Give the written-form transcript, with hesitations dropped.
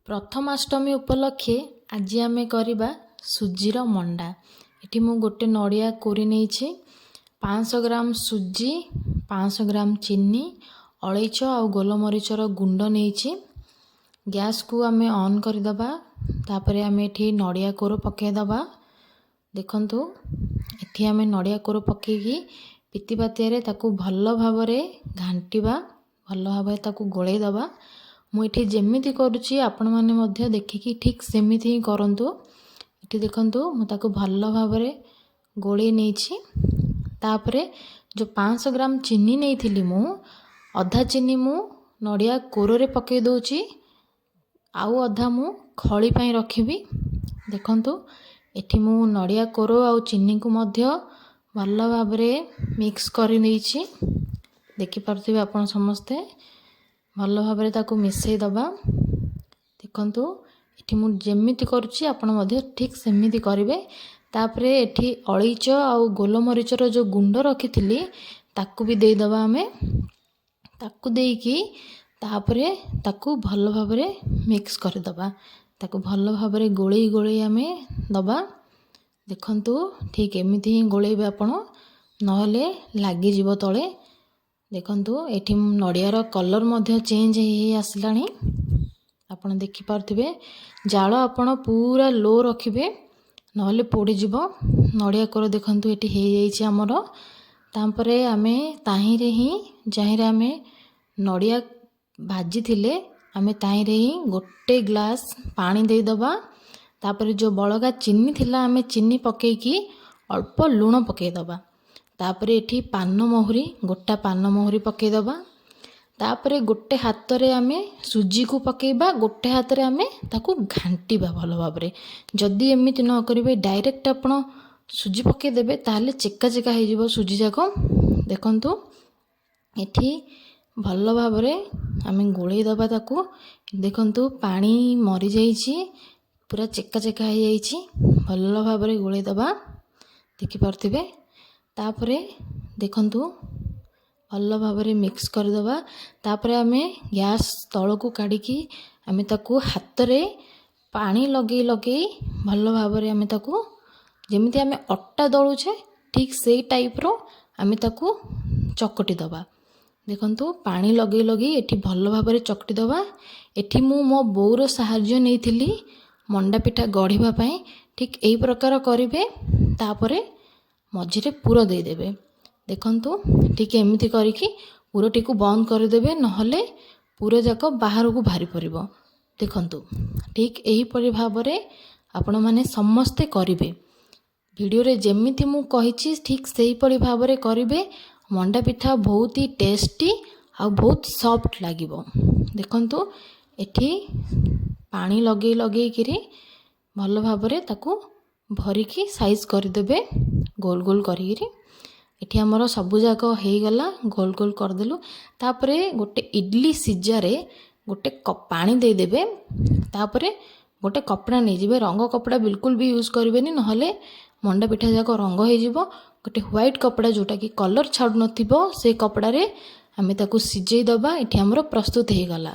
ପ୍ରଥମାଷ୍ଟମୀ ଉପଲକ୍ଷେ ଆଜି ଆମେ କରିବା ସୁଜିର ମଣ୍ଡା। ଏଠି ମୁଁ ଗୋଟେ ନଡ଼ିଆ କୋରି ନେଇଛି, 500 ଗ୍ରାମ ସୁଜି, 500 ଗ୍ରାମ ଚିନି, ଅଳେଇଚ ଆଉ ଗୋଲମରିଚର ଗୁଣ୍ଡ ନେଇଛି। ଗ୍ୟାସ୍କୁ ଆମେ ଅନ୍ କରିଦେବା। ତାପରେ ଆମେ ଏଠି ନଡ଼ିଆ କୋର ପକାଇଦେବା। ଦେଖନ୍ତୁ, ଏଠି ଆମେ ନଡ଼ିଆ କୋର ପକାଇକି ପିତିପାତିଆରେ ତାକୁ ଭଲ ଭାବରେ ଘାଣ୍ଟିବା, ଭଲ ଭାବରେ ତାକୁ ଗୋଳେଇ ଦେବା। ମୁଁ ଏଠି ଯେମିତି କରୁଛି, ଆପଣମାନେ ମଧ୍ୟ ଦେଖିକି ଠିକ୍ ସେମିତି ହିଁ କରନ୍ତୁ। ଏଠି ଦେଖନ୍ତୁ, ମୁଁ ତାକୁ ଭଲ ଭାବରେ ଗୋଳେଇ ନେଇଛି। ତାପରେ ଯେଉଁ 500 ଗ୍ରାମ ଚିନି ନେଇଥିଲି ମୁଁ, ଅଧା ଚିନି ମୁଁ ନଡ଼ିଆ କୋରରେ ପକାଇ ଦେଉଛି, ଆଉ ଅଧା ମୁଁ ଖଳି ପାଇଁ ରଖିବି। ଦେଖନ୍ତୁ, ଏଠି ମୁଁ ନଡ଼ିଆ କୋର ଆଉ ଚିନିକୁ ମଧ୍ୟ ଭଲ ଭାବରେ ମିକ୍ସ କରି ନେଇଛି। ଦେଖିପାରୁଥିବେ ଆପଣ ସମସ୍ତେ। ଭଲ ଭାବରେ ତାକୁ ମିଶାଇ ଦେବା। ଦେଖନ୍ତୁ, ଏଠି ମୁଁ ଯେମିତି କରୁଛି, ଆପଣ ମଧ୍ୟ ଠିକ୍ ସେମିତି କରିବେ। ତାପରେ ଏଠି ଅଳେଇଚ ଆଉ ଗୋଲମରିଚର ଯେଉଁ ଗୁଣ୍ଡ ରଖିଥିଲି, ତାକୁ ବି ଦେଇଦେବା ଆମେ। ତାକୁ ଦେଇକି ତାପରେ ତାକୁ ଭଲ ଭାବରେ ମିକ୍ସ କରିଦେବା। ତାକୁ ଭଲ ଭାବରେ ଗୋଳେଇ ଗୋଳେଇ ଆମେ ଦେବା। ଦେଖନ୍ତୁ, ଠିକ୍ ଏମିତି ହିଁ ଗୋଳେଇବେ ଆପଣ, ନହେଲେ ଲାଗିଯିବ ତଳେ। ଦେଖନ୍ତୁ, ଏଠି ନଡ଼ିଆର କଲର୍ ମଧ୍ୟ ଚେଞ୍ଜ ହେଇ ହେଇ ଆସିଲାଣି, ଆପଣ ଦେଖିପାରୁଥିବେ। ଜାଳ ଆପଣ ପୁରା ଲୋ ରଖିବେ, ନହେଲେ ପୋଡ଼ିଯିବ। ନଡ଼ିଆ କୋର ଦେଖନ୍ତୁ, ଏଠି ହେଇଯାଇଛି ଆମର। ତାପରେ ଆମେ ତାହିଁରେ ହିଁ, ଯାହିଁରେ ଆମେ ନଡ଼ିଆ ଭାଜିଥିଲେ, ଆମେ ତାହିଁରେ ହିଁ ଗୋଟେ ଗ୍ଲାସ୍ ପାଣି ଦେଇଦେବା। ତାପରେ ଯେଉଁ ବଳକା ଚିନି ଥିଲା, ଆମେ ଚିନି ପକାଇକି ଅଳ୍ପ ଲୁଣ ପକାଇଦେବା। ତାପରେ ଏଠି ପାନମହୁରି, ଗୋଟା ପାନମହୁରି ପକାଇଦେବା। ତାପରେ ଗୋଟେ ହାତରେ ଆମେ ସୁଜିକୁ ପକାଇବା, ଗୋଟେ ହାତରେ ଆମେ ତାକୁ ଘାଣ୍ଟିବା ଭଲ ଭାବରେ। ଯଦି ଏମିତି ନ କରିବେ, ଡାଇରେକ୍ଟ ଆପଣ ସୁଜି ପକାଇଦେବେ, ତାହେଲେ ଚେକା ଚେକା ହେଇଯିବ ସୁଜି ଯାକ। ଦେଖନ୍ତୁ, ଏଠି ଭଲ ଭାବରେ ଆମେ ଗୋଳେଇ ଦେବା ତାକୁ। ଦେଖନ୍ତୁ, ପାଣି ମରିଯାଇଛି, ପୁରା ଚେକା ଚେକା ହେଇଯାଇଛି। ଭଲ ଭାବରେ ଗୋଳେଇ ଦେବା, ଦେଖିପାରୁଥିବେ। ତାପରେ ଦେଖନ୍ତୁ, ଭଲ ଭାବରେ ମିକ୍ସ କରିଦେବା। ତାପରେ ଆମେ ଗ୍ୟାସ୍ ତଳକୁ କାଢ଼ିକି ଆମେ ତାକୁ ହାତରେ ପାଣି ଲଗେଇ ଲଗେଇ ଭଲ ଭାବରେ ଆମେ ତାକୁ, ଯେମିତି ଆମେ ଅଟା ଦଳୁଛେ, ଠିକ୍ ସେଇ ଟାଇପ୍ର ଆମେ ତାକୁ ଚକଟି ଦେବା। ଦେଖନ୍ତୁ, ପାଣି ଲଗେଇ ଲଗେଇ ଏଠି ଭଲ ଭାବରେ ଚକଟି ଦେବା। ଏଠି ମୁଁ ମୋ ବୋଉର ସାହାଯ୍ୟ ନେଇଥିଲି ମଣ୍ଡା ପିଠା ଗଢ଼ିବା ପାଇଁ। ଠିକ୍ ଏଇ ପ୍ରକାର କରିବେ। ତାପରେ ମଝିରେ ପୁର ଦେଇଦେବେ। ଦେଖନ୍ତୁ, ଠିକ୍ ଏମିତି କରିକି ପୁରଟିକୁ ବନ୍ଦ କରିଦେବେ, ନହେଲେ ପୁର ଯାକ ବାହାରକୁ ବାହାରି ପଡ଼ିବ। ଦେଖନ୍ତୁ, ଠିକ୍ ଏହିପରି ଭାବରେ ଆପଣମାନେ ସମସ୍ତେ କରିବେ। ଭିଡ଼ିଓରେ ଯେମିତି ମୁଁ କହିଛି, ଠିକ୍ ସେହିପରି ଭାବରେ କରିବେ। ମଣ୍ଡା ପିଠା ବହୁତ ହି ଟେଷ୍ଟି ଆଉ ବହୁତ ସଫ୍ଟ ଲାଗିବ। ଦେଖନ୍ତୁ, ଏଠି ପାଣି ଲଗେଇ ଲଗେଇକିରି ଭଲ ଭାବରେ ତାକୁ ଭରିକି ସାଇଜ୍ କରିଦେବେ ଗୋଲ ଗୋଲ କରିକିରି। ଏଠି ଆମର ସବୁଯାକ ହେଇଗଲା, ଗୋଲ ଗୋଲ କରିଦେଲୁ। ତାପରେ ଗୋଟେ ଇଡ଼ଲି ସିଜାରେ ଗୋଟେ ପାଣି ଦେଇଦେବେ। ତାପରେ ଗୋଟେ କପଡ଼ା ନେଇଯିବେ। ରଙ୍ଗ କପଡ଼ା ବିଲକୁଲ ବି ୟୁଜ୍ କରିବେନି, ନହେଲେ ମଣ୍ଡା ପିଠା ଯାକ ରଙ୍ଗ ହେଇଯିବ। ଗୋଟେ ହ୍ୱାଇଟ୍ କପଡ଼ା, ଯେଉଁଟାକି କଲର୍ ଛାଡ଼ୁନଥିବ, ସେ କପଡ଼ାରେ ଆମେ ତାକୁ ସିଝେଇ ଦେବା। ଏଠି ଆମର ପ୍ରସ୍ତୁତ ହେଇଗଲା।